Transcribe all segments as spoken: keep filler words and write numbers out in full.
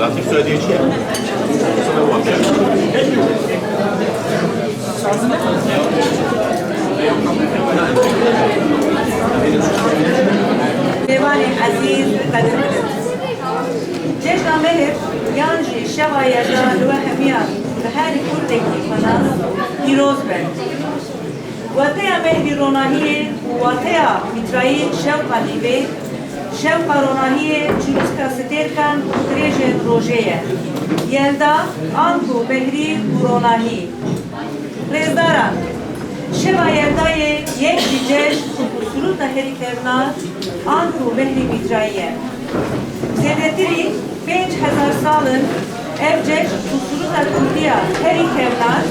Latîf söylediği şey. Mêvanên ezîz, qedirbilir. Cejna Mehir yan jî Şeva Yelda li we hemiyan, li her kurdekî xwenas pîroz be. Wateya mehrî ronahiyê û wateya mîtrayî şewqa nîvê, şewqa ronahiyê çirûska stêrkan û dirêjên rojê ye. Yelda, anku mehrî û ronahî. Rêzdaran, şeva Yeldayê yek jî cejn û sirûta herî kevnar anku mehrî mîtrayî ye. Zêdetirî pênc hezar sal in ev cejn û sirûta kurdî ya herî kevnar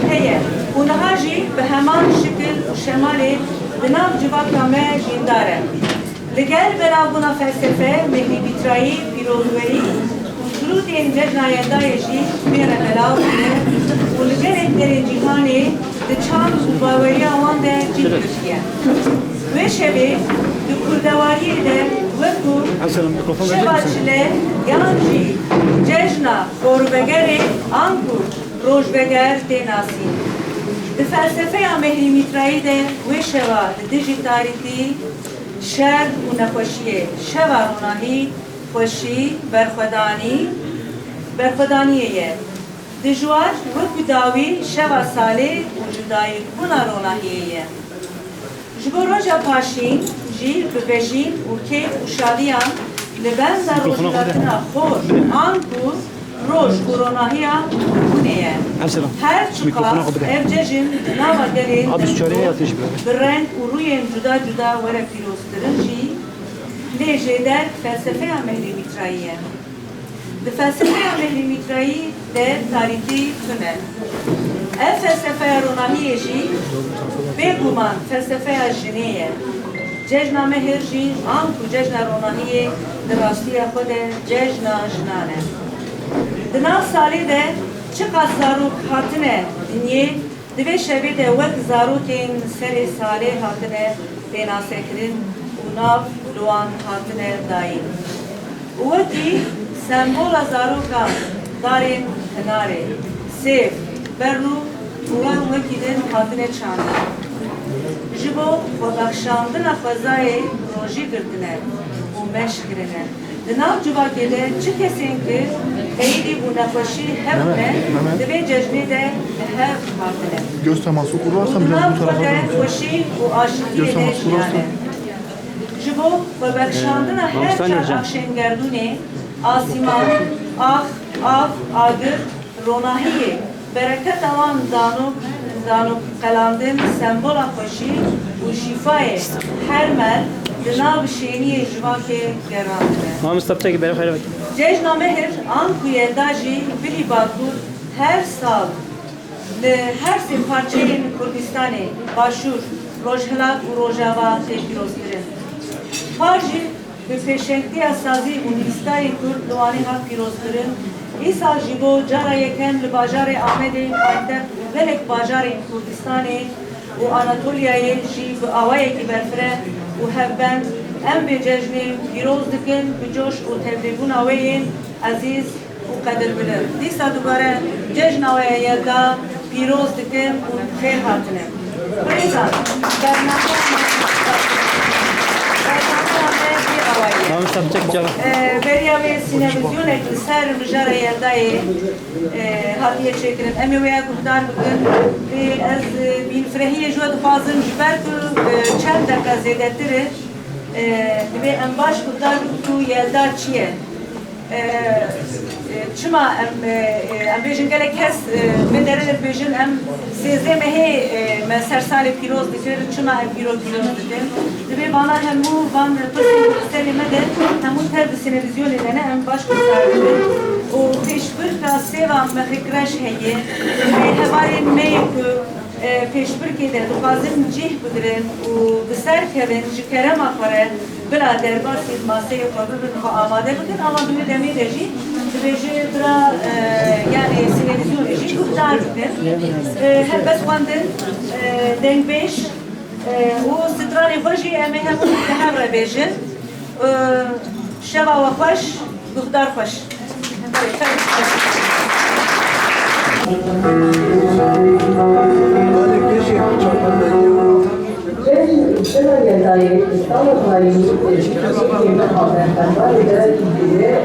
heye û niha jî bi heman şikil û şemalê di nav civaka me jîndar e. Li gel belavbûna felsefe, mehrî mîtrayî, pîrozwerî û sirûtên Cejna Yeldayê jî bêne belav bûne û li gelek derên cîhanê di çand û baweriya wan de cih girtiye. Wê şevê di kurdewariyê de wekî şeva çile yan jî cejna gorvegerê anku rojveger tê nasîn. Di felsefeya mehrî mîtrayî de wê şeva di dijî tarîtî, şer û nexweşiyê, şeva ronahî, xweşî, berxwedanî, berxwedaniyê ye. Dijwar wekî dawî şeva salê û cudayîbûna ronahiyê ye. Ji bo roja paşîn jî bi vejîn û kêf û şadiyan li benda rojhilatina xor anku roj û ronahiya hûnê ye. Her çiqas ev cejn di nava gelê bi reng û rûyên cuda cuda were pîrozkirin jî, lê jêderg felsefeya mehrî mîtrayî ye. Di felsefeya mehrî mîtrayî de tarîtî tune. Ev felsefeya ronahiyê jî bêguman felsefeya jinê ye. Cejna mehir jî anku cejna ronahiyê di rastiya xwe de cejna jinan e. Di nav salê de çiqas zarok hatine dinyê, di vê şevê de wek zarokên serê salê hatine pênasekirin û nav li wan hatine dayîn. Û wekî sembola zarokan darên hinarê, sêv, bernû û wan wekî din hatine çandin. Ji bo xwebexşandina xwezayê rojî girtine û meşk kirine. Di nav civakê de çi kesên ki qeydî û nexweşî hebûne, di vê cejnê de li hev hatine. Göz teması kurarsan biraz bu tarafa dön. Xweşî û aşitiyê de jiyane. Ji bo xwebexşandina her çar axşêngerdûnê, asîman, ax, av, agir, ronahiyê, bereketa wan zanok, zanok qelandin, sembola xweşî û şîfayê her mer di nav şêniyê civakê gerandine. Mamosta, piçekî bere xwe re vekî. Cejna Mehir anku Yelda jî bilî Bakur her sal li her sê parçeyên Kurdistanê, Başûr, Rojhilat û Rojava tê pîrozkirin. Par jî bi pêşengtiya sazî û nivîskarên Kurd li Wanê hat pîrozkirin. Îsal jî bo cara yekem li bajarê Amedê, paytext û gelek bajarên Kurdistanê û Anatoliyayê jî bi awayekî berfireh û hevbend em vê cejnê pîroz dikin, bi coş û tevlêbûna we yên ezîz û qedirbilir. Dîsa dubare cejna we ya Yelda pîroz dikim û xêr hatine. Birêzan, bernameya me, bernameya me vê awayî ye. Mamosta, piçek cala. Ee, beriya vê sînevîzyonek li ser mijara Yeldayê, ee, hatiye çêkirin. Em ê wê ya guhdar bikin. Lê ez, ee, bînfirehiyê ji we dixwazim, ji ber ku, ee, çend deqa zêdetir e, ee, divê em baş guhdar bikin ku Yelda çi ye. E, e, çima em, e, e, em bêjin gelek kes, e, vê derê de dibêjin em sêzdeh mehê, e, me ser salê pîroz dikir, çima em îro pîroz dikin? Divê vana hemû van pirsên ku li serê me de hemû tev di sînevîzyonê de ne, em baş guhdar bibin. Û pêşbirka sêva mexê kireç heye, divê hevalên me yê ku e, pêşbirkê de dixwazin cih bigrin û bi ser kevin ji kerema xwe re bila derbasî maseyê xwe bibin, xwe amade bikin, ama di wê demê de jî dibêje bira, e, yanî sînevîzyonê jî guhdar bikin. E, helbest xwendin, e, dengbêj, Û stranê xwe jî em ê hemû bi hev re bêjin. Şeva we xweş, guhdar xweş. Cejn û şeva yekdayî bi sala dayî û bi şeva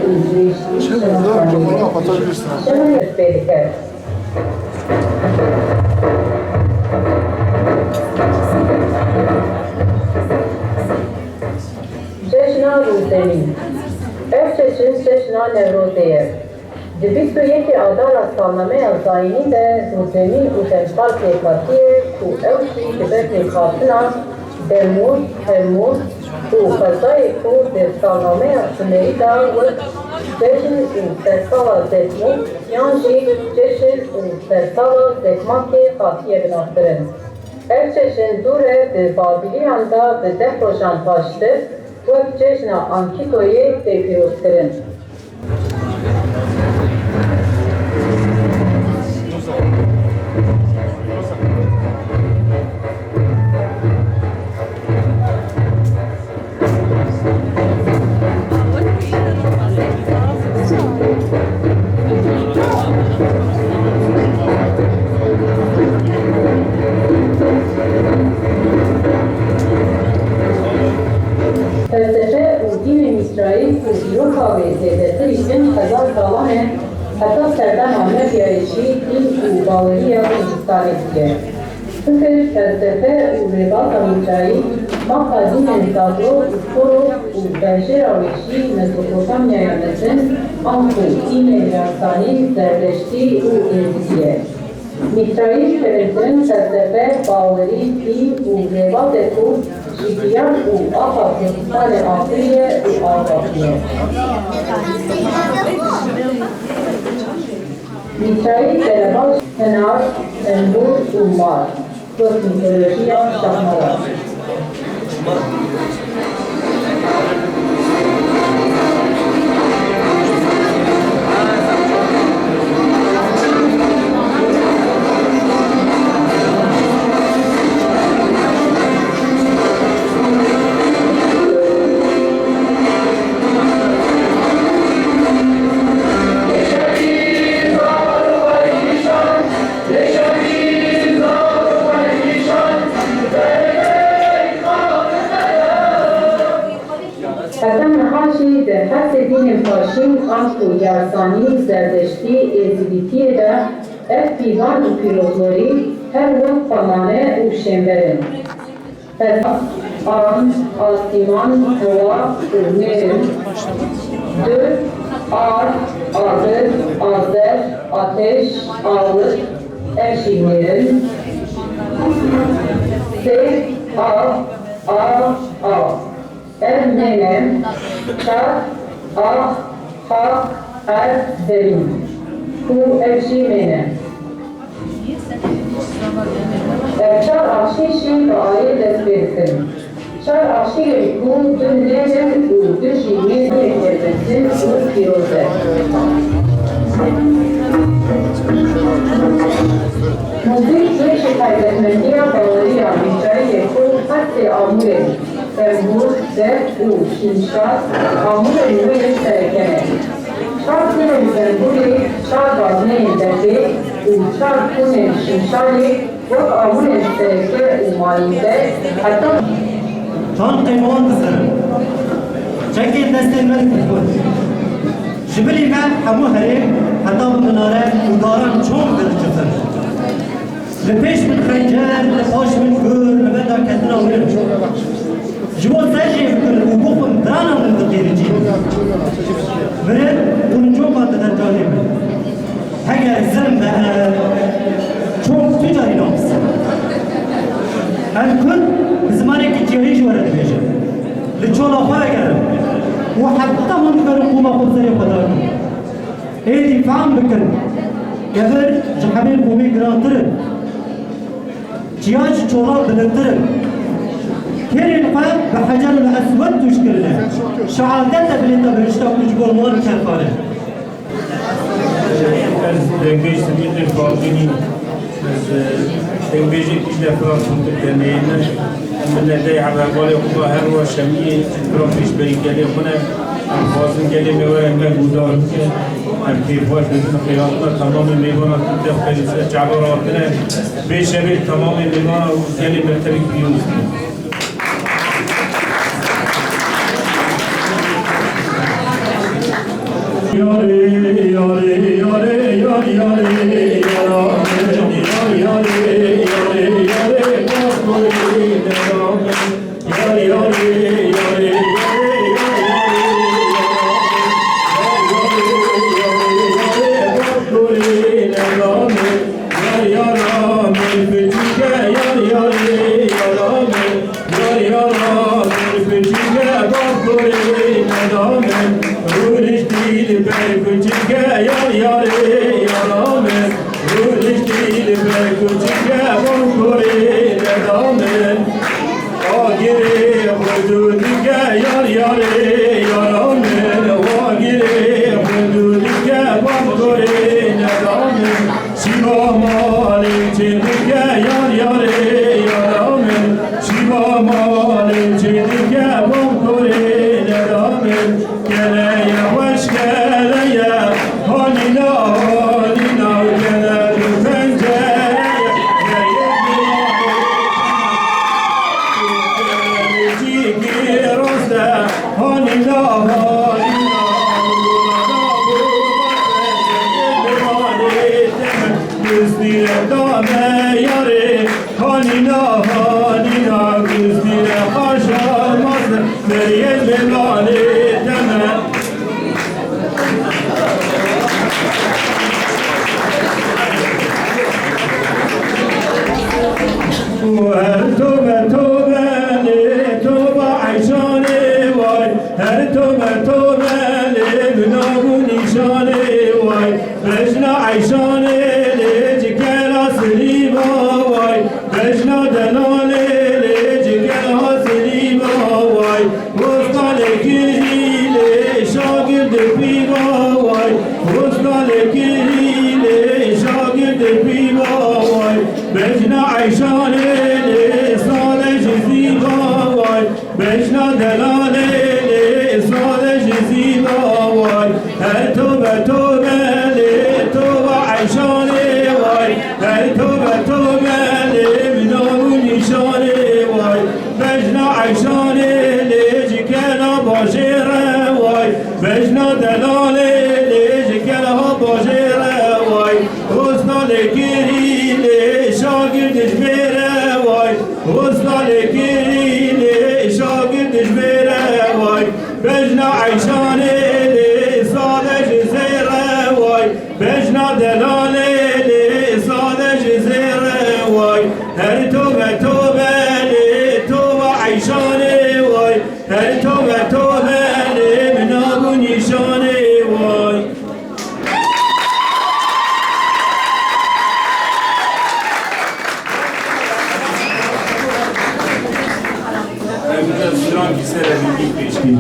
û jêştî şeva dayî. Şeva yek pê dike. Cejna Rûzemîn. Ev cejn cejna Newrozê ye. Di bîst û yekê Adara salnameya zayînî de Rûzemîn û demsal pêk hatiye ku ew jî dibe pêkhatina Demûr, Hemûr û xwezayê ku di salnameya Sumerî de wek cejn û sersala Zedmûk yan jî cejn û sersala Zekmakê hatiye binavkirin. Ev cejn dû re bi Babîliyan de bi deh rojan paştir wek cejna Ankîtoyê tê pîrozkirin. Felsefe û dînê Mîsraîl ku dîroka wê zêdetirî pênc hezar salan e, heta serdema Medyayê jî dîn û baweriya Hindistanê bûye. Fikir, felsefe û rêbata Mîsraîl mapa dînên Zagro û Koro û berjêra wê jî Mezopotamyaya Mezin, anku dînên Yarsanî, Zerdeştî û Êzidî ye. Mîsraîl kevntirin felsefe, bawerî, dîn û rêbatê ku ji giyan û axa Kurdistanê hatiriye û avakiriye. Mîsraîl derebaj, hinar, tembûr û mar, wek mîtolojiya şahmaran. Heta niha jî di her sê dînên paşîn, anku Yarsanî, Zerdeştî, Êzidîtiyê de ev pîvan û pîrozwerî her wek xwe mane û şênber in. Heva, an, asîman, hewa û mêr in. Du, ar, agir, azer, ateş, awir, ev jî mêr in. Sê, av, a, av. Ev mêr e. Çar, ax, haq, erd, zemîn. Ku ev jî mêr e. Ev çar axşî jî bi ayê dest pê dikin. Çar axşî yên ku du nêr in û du jî mêr yek e, mezin û pîroz e. Muzîk yek ji taybetmendiya baweriya Mîsraîlê ku her sê amûrên tembûr, def û şimşar amûrên wê yê sereke ne. Çar kûnên tembûrê, çar bazneyên defê û çar kûnên şimşarê wek amûrên sereke û mayînde heta Çand qeymowan dizirin. Çekên destên me dikubin. Ji bilî me hemû herêm heta bi minare û daran çond didicifin. Li pêş min xencer, li paş min gur, li ber daketina wê. Ji bo ser jê bikin û bixwin, birana min diqîricî. Mirin û rincoka dide canê min. Heger zilm be, çond tu carî napisin. Em Kurd bi zimanekî cihî ji we re dibêjin. Li çola xwe vegerin û heta hûn dikarin qûma xwe bi serê xwe dakin. Êdî fehm bikin, kevir ji hemî qûmî girantir in. Çiya ji çola bilindtir in. Kêrên xwe bi Hecerul Eswed tûj kirine. Şehadet e bilêta bihişta ku ji bo wan kerfan e. Ez dengê Semîdê Fardînî, ez, e, Em bêjin kîj ne filan pirtûk de neyêne. Em bi nedeyê hevalê xwe her roja şemiyê filan pêşberî gelê xwe ne. Em dixwazin gelê me were me guhdar bike. Em kêfxweş dibin, xêratina temamê mêvanan Tirk de xwe li ser çava re hatine. Vê şevê temamê mêvanan û gelê me terik pîroz bike. Yar yara min biçûke, yar yarê yara min. Yar yara min biçûke, bavkorê neda min. Rûniştî li ber kuçike, yar yarê yara min. Rûniştî li ber kuçike, bavkorê neda min. Agirê xwe dûr dike, yar yarê yara min. Agirê xwe dûr dike, bavkorê neda min. Şîva malê çêdike, yar yarê yara min. Şîva malê çêdike, bavkorê neda min. Geleye xweş geleye, hanîna hanîna, gele du pencereye, gelê cîgî rast e, hanîna hanîna, gulana gulana. Gustîre dame yarê, hanîna hanîna, gustîre xaşamaz, meriyê mêvanê deme. Her tove tove lê tova eyşanê way, her tove tove lê bi nav û nîşanê way. Bejna eyşanê lê cikela silîma way, bejna delalê lê cikela silîma way. Westa lê kirî lê şagird pîva way, westa lê kirî lê şagird pîva way. Bejna eyşanê lê sade ji zîva way. Bejna delalê lê sade ji zîva way. Her tove tove lê tova eyşanê way. Her tove tove lê bi nav û nîşanê way. Bejna eyşanê lê ji kela bajêre way. Bejna delalê lê ji kela bajêre way. Westa lê kirî lê şagird ji mêre way. Westa lê kirî lê şagird ji mêre way. Bejna eyşanê lê sade ji zêre way. Bejna delalê lê sade ji zêre way. Her tove tove lê tova eyşanê way. Her tove tove lê bi nav û nîşanê way. Em de strankî ser evînî pêşkêşî.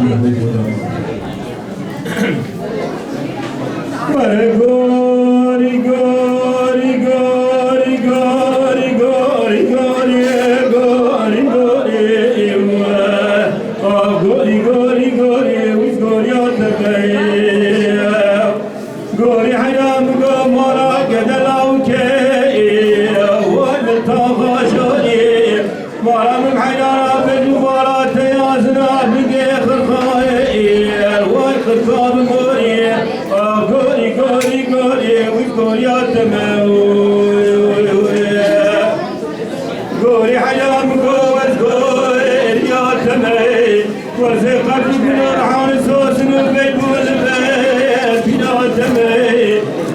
Were gorî, gorî, gorî, gorî, gorî, gorî, gorî, gorî, gorî, we. A gorî, gorî, gorî, wî gorîya te be. Gorî heyra min go mala gede lawke, we li taxa jorî. Mala min heyra ra bejû mala te yazina bingê xirxayê, we xirxa bi gorî. A gorî, gorî, gorî, wî gorîya te me. Gorî heyra min go ez gorîya te me. Wezê qebrî bîna rehan sosin û bey bû li ber bîna temê.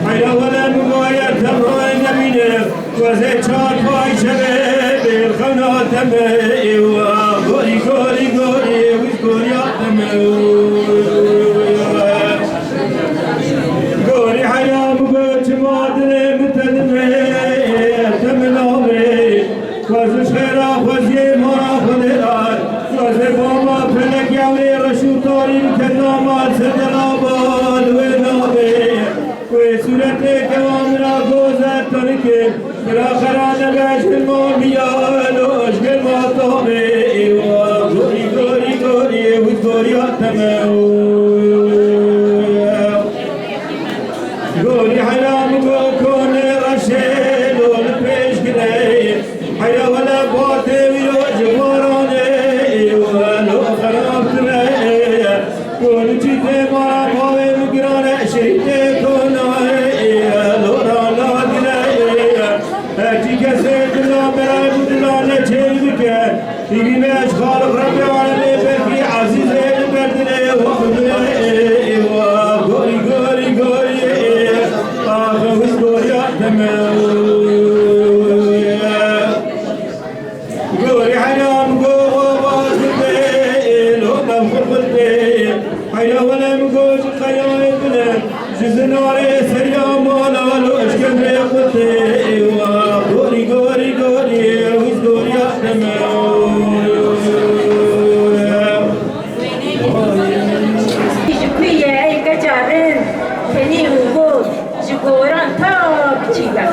Heyra wele min goye temroyê nebîne. Wezê çar pay şevê bêl xewna temê. Ewa gorî, gorî, gorî, wî gorîya temê. Gorî heyra min go çima dilê min te dimê, te min nabê. Xwez û xêra xweziyê mara Xwedê dar. Xwezê baba felek yawê reş û tarî bike dama sedela bal wê nabê. Wê sûretê kewa min a goze tanike. Xera xera nebe ji gel mamiya lo, ji gel matame êwa. Gorî, gorî, gorî, wî goriya te me. Gorî heyra min go konê reşê lo li pêş girê. Heyra wele batê wî yo ji baranê êwa lo xerab tine. Konî çîtê mara bavê min girane şehîdê konayê lo rana gine. Her çi kesê dila berayê min dila neçêr bike. Hîrî me ji Xaliq Rebbê alemê belkî ezîzê li ber dilê we bimire. Êwa gorî, gorî, gorî. Axe wî goriya te me. Gorî heyra min go wabaz bê, lo bem xurxur bê. Heyra wele min go ji qeyayê bile. Ji zinarê seriya mala lo eşkemrê qutê wa. Gorî, gorî, gorî, wî goriya te me. Ji ku ye ey keça rind, kenî û got, ji goran ta biçî be.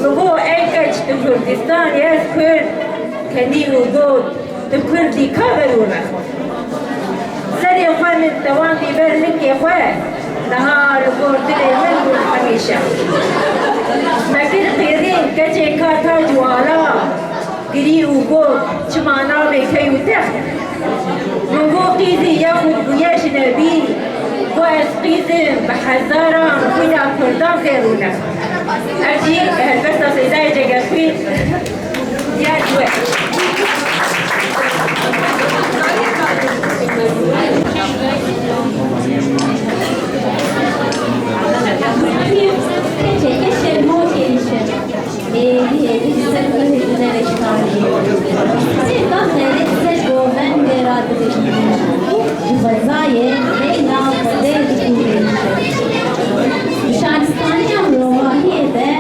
Min got, ey keç, tu Kurdistan, ez Kurd, kenî û got, Tu kurdî ka ver û nexwe. Serê xwe min tewandî ber likê xwe, niha li gor dilê min bûn hemîşe. Me kir qîrîn keçê ka tac û ala, girî û got, çima nabê key û text? Min got, qîzî ya xwe bûye jinebî, got, ez qîz im, bi hezaran xwîna kurdan zêr û nexwe. Ev jî helbesta Seydayê Cegerxwîn. Xwezayê beyna xwedê dikûrê. Di şaristaniya Rovahiyê de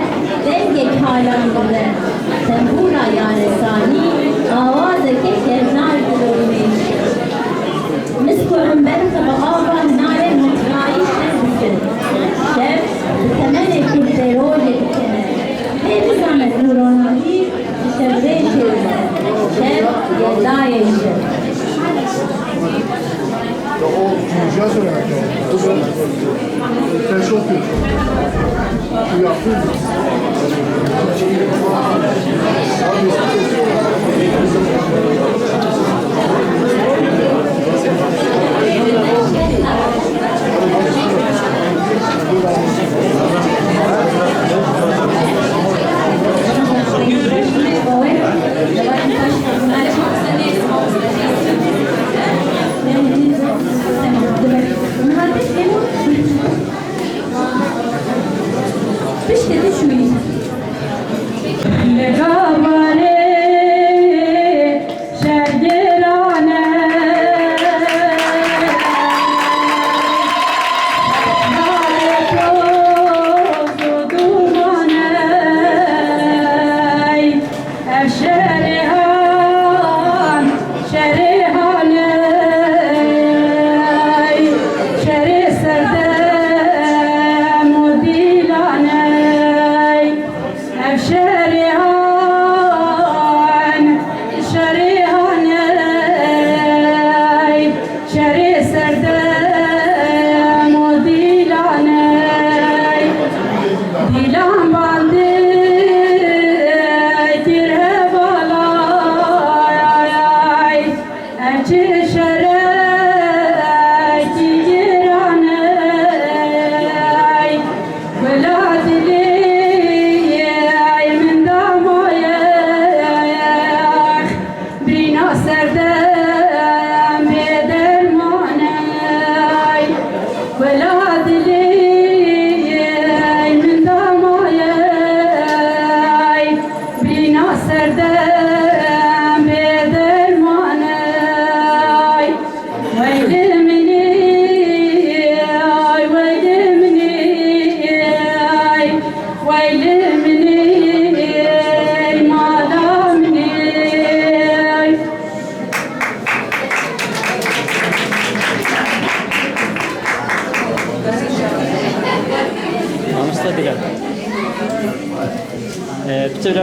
dengek halan dibe. Tembûra yaresanî awazeke kevnar didomê. Misk û ember xwe bi ava nare mitrayî şev dikin. Şev bi temenekî bi derolê dikene. Lê bizane ku ronahî ji şevrêşê ye. Şev yedayê ji. Piştî tu şûyî. Li gavarê şergirane, navê toz û dumane. Ev şerê han, şerê han ey, şerê serdem û dîlan ey. Ev şerê han, şerê han ey. Şerê serdem û dîlan ey, dîlan bandê kir hevalay. Ev çi şerekî giran ey, bila dilê ey min dama.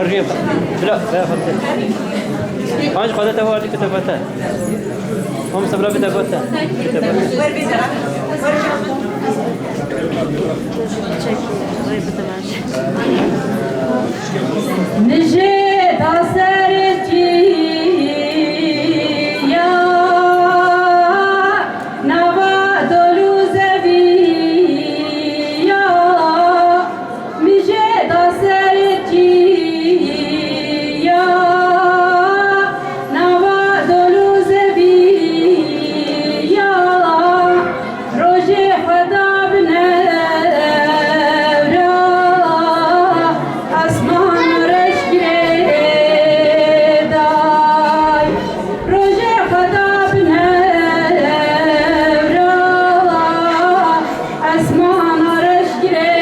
Riyê xwe. Bila, bila xwe. Hanc xwe de te wardî kitaba te. Hom sebra bide gote. Bide gote. Mijê da serê çiya, nava dol û zeviya. Mijê da serê çiya, nava dol û zeviya, rojê xwe da bi newra, esman reş girê day. Rojê xwe da bi newra, esmana reş girê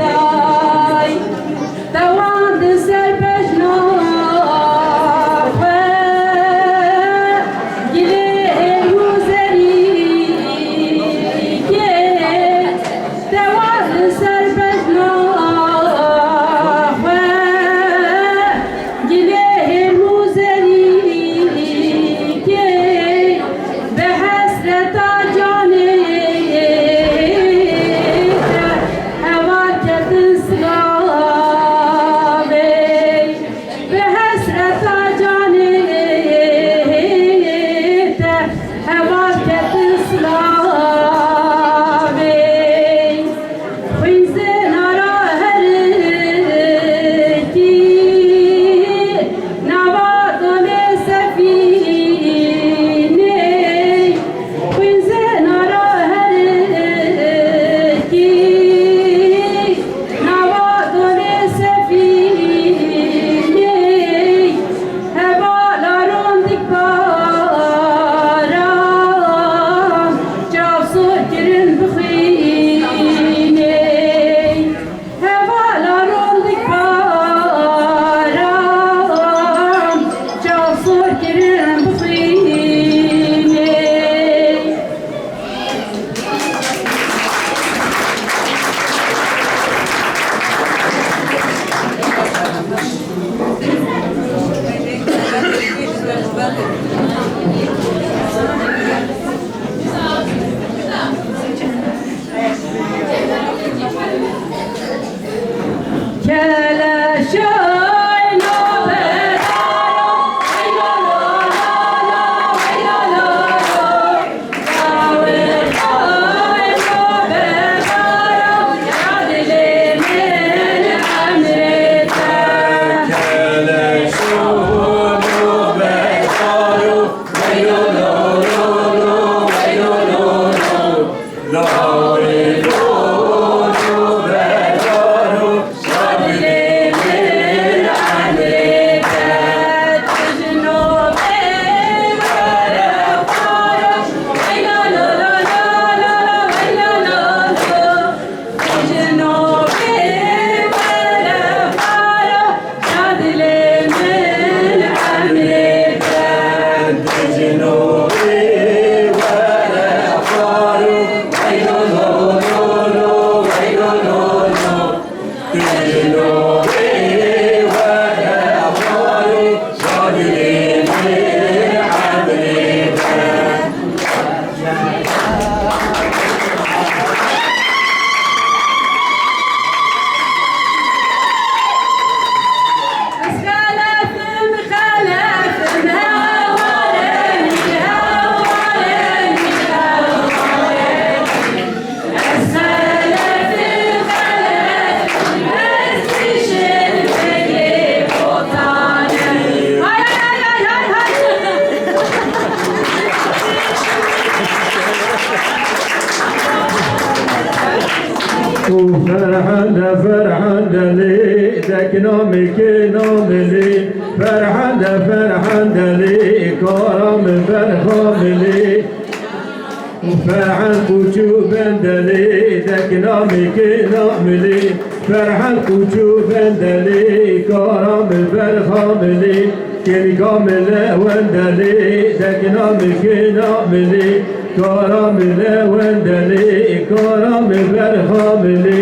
day. Dewan di ser pejna xwe, gilê hêl û zerîkê. Dewa li ser bejna xwe, gilê hêl û zerîkê, bi hesreta canê te heval ketin silavê. Bi hesreta canê te heval ketin silavê. Xwînzêna ra herikî, nava dolê sefînê. Xwînzêna ra herikî, nava dolê sefînê. Hevala rondikbaran, çav sor kirin bixwînê. Hevala rondikbaran, çav sor kirin bixwînê. Û ferhende, ferhende lê dekna min kêna min lê. Ferhende, ferhende lê kara min berxa min lê. Û ferhend qûç û bende lê dekna min kêna min lê. Ferhend qûç û bende lê kara min berxa min lê. Kêlka min lewendelê, dekna min kêna min lê, kara min lewendelê, kara min berxa min lê.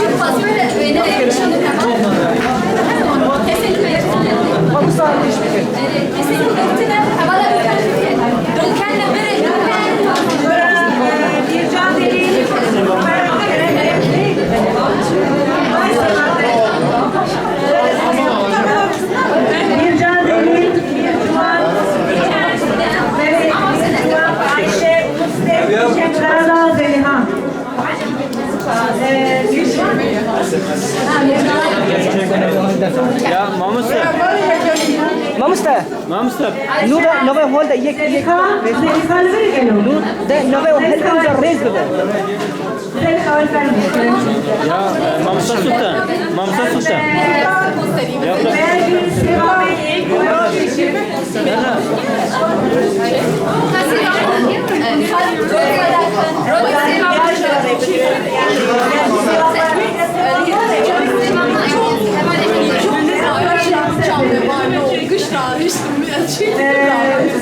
Bircan Delîl, Bircan, Ayşe, Muslim, Şefrana, Zeliha. Ya mamoste. Mamoste. Mamoste. Nû de navê hol de yek, yek. Zeliha, Zeliha li vir gelo. Nû de navê hol de rêz bibe. Ya, e, mamoste Sultan. Mamoste Sultan. Ya,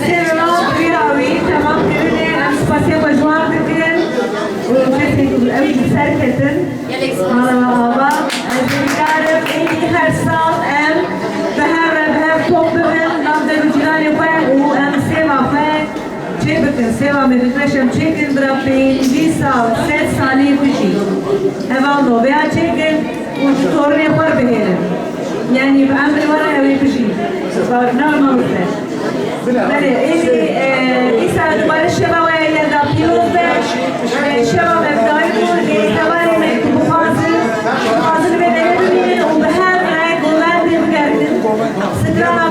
Sêvra bi vîra wî temam kirine, em spasiya xwe ji wan dikin û kesên ku ew jî bi ser ketin. Mala me ava, ez hêvîdar im êdî her sal em bi hev re bi hev top bibin nav der û cîranê xwe û em sêva xwe çê bikin. Sêva me dikre em çêkin bira pêncî sal, sed salî bijî. Heval noveya çêkin û ji torinê xwe re bihêlin. Yanî bi emrê we re ew ê bijî. Normal be. Belê, êdî, e, îsal dubare şeva we yek da pîroz be. E, şeva me bi dayî bû, ê hevalê me ku bixwazin, dixwazin vê derê bimînin û bi her re govendê bigerin. Strana